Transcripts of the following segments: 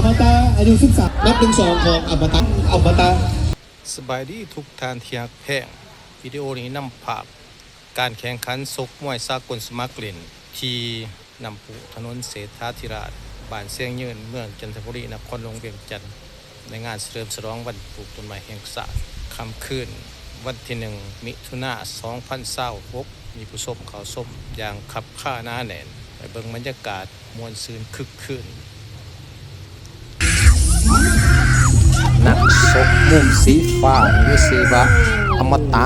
ອະມະຕະ ອາຍຸສິບສາມ ນັບໜຶ່ງສອງຂອງອະມະຕະ ອະມະຕະ. ສະບາຍດີທຸກທ່ານທີ່ຮັກແພງ. ວິດີໂອນີ້ນຳພາບການແຂ່ງຂັນຊົກມວຍສາກົນສະໝັກຫຼິ້ນ ທີ່ນ້ຳພຸ ຖະໜົນເສດຖາທິລາດ ບ້ານແສງຍືນ ເມືອງຈັນທະບູລີ ນະຄອນຫຼວງວຽງຈັນ ໃນງານສະເຫຼີມສະຫຼອງວັນປູກຕົ້ນໄມ້ແຫ່ງຊາດ ຄ່ຳຄືນວັນທີໜຶ່ງ ມິຖຸນາ ສອງພັນຊາວຫົກ ມີຜູ້ຊົມເຂົ້າຊົມຢ່າງຄັບຄາໜາແໜ້ນ. ໄປເບິ່ງບັນຍາກາດ ມ່ວນຊື່ນຄຶກຄື້ນ. ນັກຊົກມຸມສີຟ້າ ມີຊື່ວ່າ ອະມະຕະ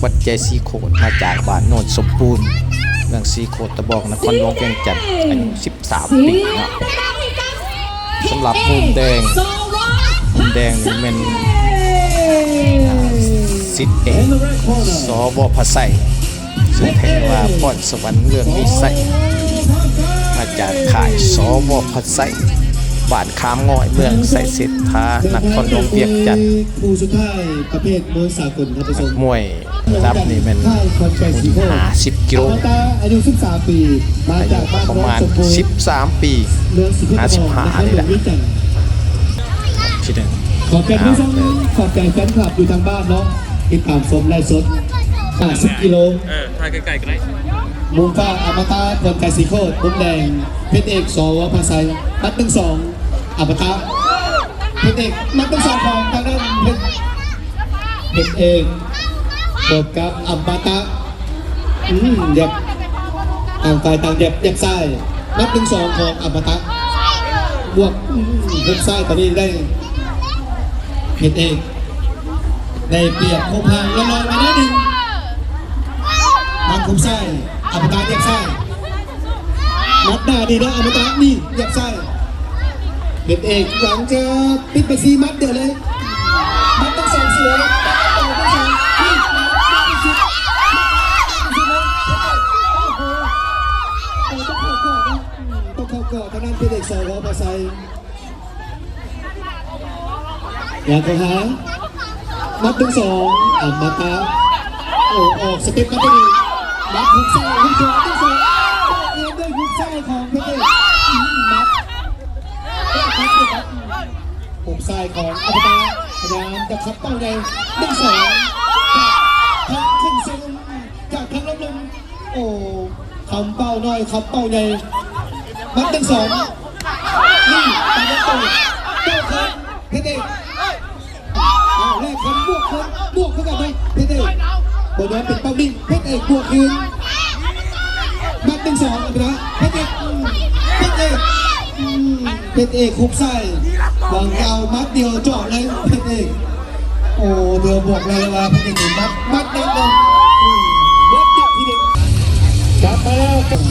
ວັດໃຈສີໂຄດ ມາຈາກບ້ານໂນນສົມບູນ ເມືອງສີໂຄດຕະບອງ ນະຄອນຫຼວງວຽງຈັນ ອາຍຸສິບສາມປີເນາະ. ສຳລັບມຸມແດງ ມຸມແດງນີ້ແມ່ນ ອ່າ ສິດເອກ ສວ ພະໄຊ ຊື່ແທ້ວ່າ ພອນສະຫວັນ ເລື່ອງວິໄສ ມາຈາກຄ້າຍ ສວ ພະໄຊ ບ້ານຂາມງອຍ ເມືອງໄຊເສດຖາ ນະຄອນຫຼວງວຽງຈັນ. ຄູ່ສຸດທ້າຍປະເພດມວຍສາກົນ ທ່ານຜູ້ຊົມ ມວຍລະດັບນີ້ແມ່ນ ຫ້າສິບກິໂລ ອາຍຸສິບສາມປີ ມາຈາກບ້ານ ອາຍຸປະມານສິບສາມປີ ຫ້າສິບຫ້ານີ້ແຫຼະ ທີ່ໜຶ່ງ. ຂອບໃຈຜູ້ຊົມ ຂອບໃຈແຟນຄລັບຢູ່ທາງບ້ານເນາະ ຕິດຕາມຊົມໄລຟ໌ສົດ ຫ້າສິບກິໂລ. ເອີ ຖ່າຍໃກ້ໆກໍໄດ້. ມຸມຟ້າ ອະມະຕະ ພອນໄຊສີໂຄດ, ມຸມແດງ ເພັດເອກ ສວ ພະໄຊ. ນັບໜຶ່ງສອງ ອະມະຕະ ເພັດເອກ. ນັບໜຶ່ງສອງຂອງທາງດ້ານເພັດ ເພັດເອກ ພົບກັບອະມະຕະ. ອືມ ຫຍັບ ຕ່າງຝ່າຍຕ່າງຫຍັບ ຫຍັບຊ້າຍ. ນັບໜຶ່ງສອງຂອງອະມະຕະ ບວກ ອືມ ຫຍັບຊ້າຍ ຕອນນີ້ໄດ້ເພັດເອກ. ໄດ້ປຽບຮູບຮ່າງ ລອຍມາໜ້ອຍໜຶ່ງ. ທາງຄຸມຊ້າຍ ອະມະຕະຫຍັບຊ້າຍ. ໝັດໜ້າດີເນາະ ອະມະຕະ ນີ້ຫຍັບຊ້າຍ. ເພັດເອກ ຫຼັງຈາກປິດບັນຊີໝັດດຽວເລີຍ. ໝັດທັງສອງສວຍ ໝັດທັງສອງ ນີ້ ໝັດ ໝັດທີ່ສຸດ ໝັດທີ່ສຸດເລີຍ. ໂອ້ໂຫ ໂອ້ ຕ້ອງເຂົ້າກອດເນາະ ອືມ ຕ້ອງເຂົ້າກອດທາງດ້ານເພັດເອກ ສວ ພະໄຊ. ຫຍັບເຂົ້າຫາ ໝັດໜຶ່ງສອງ ອະມະຕະ. ໂອ້ ອອກສະເຕັບມາຕົວນີ້ ໝັດຮຸກຊ້າຍ ຮຸກຂວາ ໜຶ່ງສອງ ເຂົ້າເອງດ້ວຍຮຸກຊ້າຍຂອງເພັດເອກ. ອືມ ໝັດ ຮຸກຊ້າຍຂອງອະມະຕະ ພະຍາຍາມຈະຂັດເປົ້າໃຫຍ່ ໜຶ່ງສອງ ຈາກທາງຂຶ້ນສູງ ຈາກທາງລົງ ໂອ້ ຄຳເປົ້ານ້ອຍ ຄຳເປົ້າໃຫຍ່. ໝັດໜຶ່ງສອງ ນີ້ ຕາມຕົງ ໂຕ້ຄືນ ເພັດເອກ. ເອົາ ແລກກັນ ບວກຄືນ ບວກຄືກັນເນາະ ເພັດເອກ. ບໍ່ຍອມເປັນເປົ້ານິ່ງ ເພັດເອກບວກຄືນ. ໝັດໜຶ່ງສອງ ເອົາໄປເນາະ ເພັດເອກ ເພັດເອກ ເພັດເອກ ຮຸກຊ້າຍ ຫວັງຈະເອົາໝັດດຽວຈອດເລີຍ ເພັດເອກ. ໂອ້ ເດີບອກແລ້ວວ່າເພິ່ນເປັນໝັດ ໝັດໜຶ່ງ ອືມ ໝັດດຽວທີເດັດ. ກັບມາແລ້ວກັບ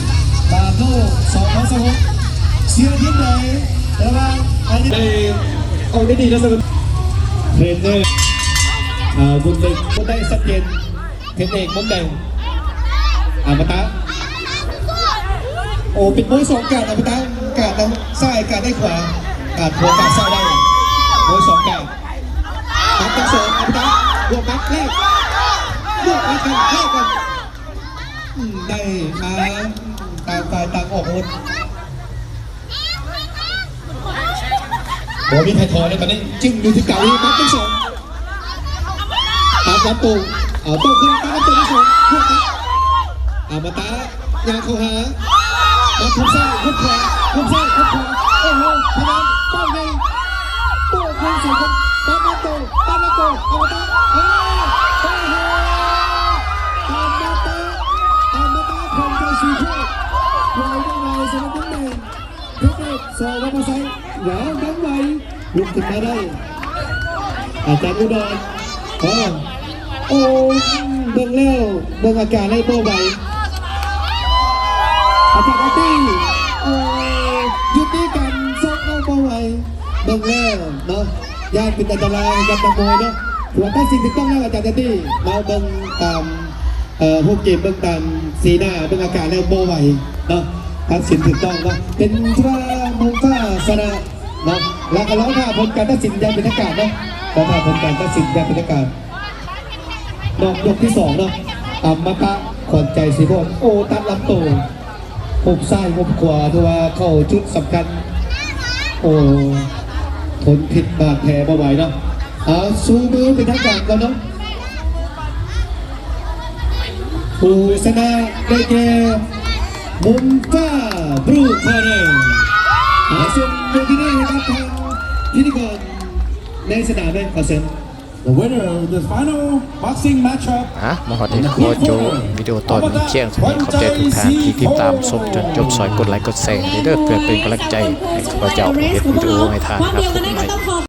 ບາໂທ ສອງພັນຊາວຫົກ ເຊຍທີມໃດ ແຕ່ວ່າອັນນີ້ ໄດ້ອອກໄດ້ດີແລ້ວ ສຳລັບເທຣນເນີ ເອີ ບຸນເດັກ ໄດ້ຊັດເຈນ. ເພັດເອກມຸມແດງ ອະມະຕະ. ໂອ້ ເປັນມວຍສອງກາດ ອະມະຕະ ກາດທາງຊ້າຍ ກາດທາງຂວາ ກາດຂວາ ກາດຊ້າຍໄດ້ ມວຍສອງກາດ. ໝັດທັງສອງ ອະມະຕະ ບວກໝັດ ແລກ ບວກໝັດກັນ ແລກກັນ. ອືມ ໄດ້ມາ ຕ່າງຝ່າຍຕ່າງອອກອາວຸດ. ບໍ່ມີໃຜຖອຍແລ້ວຕອນນີ້ ຈຶ່ງຢູ່ທີ່ເກົ່າອີກ ໝັດໜຶ່ງສອງ ຕາມລຳໂຕ ເອົາໂຕ້ຂຶ້ນ ຕາມລຳໂຕໜຶ່ງສອງ ອະມະຕະ ຍ່າງເຂົ້າຫາ ໝັດ ຮຸກຊ້າຍ ຮຸກຂວາ ຮຸກຊ້າຍ ຮຸກຂວາ ໂອ້ໂຫ ພະຍາຍາມເປົ້າໃຫຍ່ ໂຕ້ຄືນໃສ່ກັນ ຕາມລຳໂຕ ຕາມລຳໂຕ ອະມະຕະ ເອີ ໂອ້ໂຫ ອະມະຕະ ອະມະຕະ ຂວັນໃຈສີໂຄດ ໄວໄດ້ໄວ ສຳລັບມຸມແດງ ເພັດເອກ ສວ ວັດພະໄຊ ຫວານທັງໄວ ລຸກຂຶ້ນມາໄດ້ ອາຈານອຸດອນ. ເອີ ໂອ້ ເບິ່ງແລ້ວ ເບິ່ງອາການແລ້ວບໍ່ໄຫວ ອາຈານອາຕີ້ ໂອ້ ຢຸດນີ້ການຊົກແລ້ວບໍ່ໄຫວ ເບິ່ງແລ້ວເນາະ ຢ້ານເປັນອັນຕະລາຍກັບນັກມວຍເນາະ. ຖືວ່າຕັດສິນຖືກຕ້ອງແລ້ວ ອາຈານອາຕີ້ ເນາະ ເບິ່ງຕາມ ເອີ ຮູບເກມ ເບິ່ງຕາມສີໜ້າ ເບິ່ງອາການແລ້ວບໍ່ໄຫວເນາະ ຕັດສິນຖືກຕ້ອງເນາະ ເປັນທີ່ວ່າມຸມຟ້າຊະນະເນາະ. ແລ້ວກໍລໍຖ້າຜົນການຕັດສິນຢ່າງເປັນທາງການເນາະ ລໍຖ້າຜົນການຕັດສິນຢ່າງເປັນທາງການເນາະ. ຍົກທີສອງເນາະ ອະມະຕະ ຂວັນໃຈສີໂຄດ ໂອ້ ຕັດລຳໂຕ ຮຸກຊ້າຍ ຮຸກຂວາ ຖືວ່າເຂົ້າຈຸດສຳຄັນ ໂອ້ ທົນພິດບາດແຜບໍ່ໄຫວເນາະ. ເອົາ ຊູມືເປັນທາງການກ່ອນເນາະ. ຜູ້ຊະນະໄດ້ແກ່ມຸມຟ້າ Blue Corner. ເອົາ ສົ່ງໂຍນທີ່ນີ້ໃຫ້ກັບທາງພິທີກອນໃນສະໜາມເລີຍ ຂໍເຊີນ. The winner of the final boxing matchup ອ່ະ ມາຮອດນີ້ຂໍຈົບວິດີໂອຕອນນີ້ພຽງສ່ຳນີ້. ຂອບໃຈທຸກທ່ານທີ່ຕິດຕາມຊົມຈົນຈົບ. ຊ່ອຍກົດໄລກົດແຊໃຫ້ເດີ ເພື່ອເປັນກຳລັງໃຈໃຫ້ຂ້າພະເຈົ້າເຮັດວິດີໂອໃຫ້ທ່ານຮັບຊົມໃໝ່.